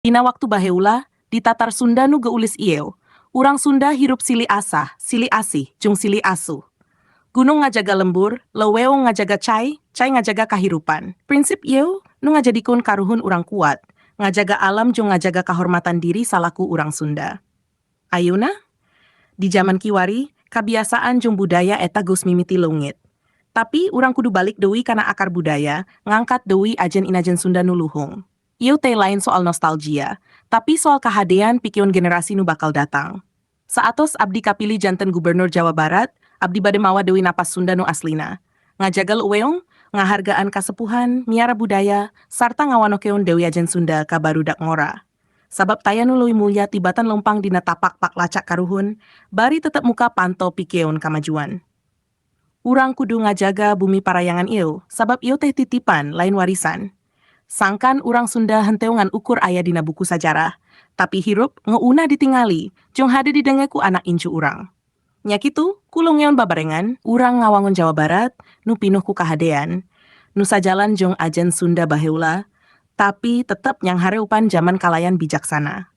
Dina waktu baheula, di Tatar Sunda nu geulis ieu, urang Sunda hirup silih asah, silih asih, jeung silih asuh. Gunung ngajaga lembur, leuweung ngajaga cai, cai ngajaga kahirupan. Prinsip ieu nu ngajadikeun karuhun urang kuat, ngajaga alam jeung ngajaga kahormatan diri salaku urang Sunda. Ayeuna, di jaman kiwari, kabiasaan jeung budaya eta geus mimiti leungit. Tapi urang kudu balik deui kana akar budaya, ngangkat deui ajen inajen Sunda nu luhung. Ieu teh lain soal nostalgia, tapi soal kahadean pikeun generasi nu bakal datang. Saatos abdi kapilih janten Gubernur Jawa Barat, abdi bade mawa deui napas Sunda nu aslina. Ngajaga leuweung, ngahargaan kasepuhan, miara budaya, sarta ngawanokeun deui ajen Sunda ka barudak ngora. Sabab taya nu leuwih mulya tibatan leumpang dina tapak paklacak karuhun, bari tetep muka panto pikeun kamajuan. Urang kudu ngajaga bumi Parayangan ieu, sabab ieu teh titipan, lain warisan. Sangkan urang Sunda henteu ngan ukur aya dina buku sajarah, tapi hirup ngeunah ditingali, jeung hade didenge ku anak incu urang. Nya kitu, kulungeun babarengan, urang ngawangun Jawa Barat, nu pinuh ku kahadean, nu sajalan jeung ajen Sunda baheula, tapi tetep nyanghareupan jaman kalayan bijaksana.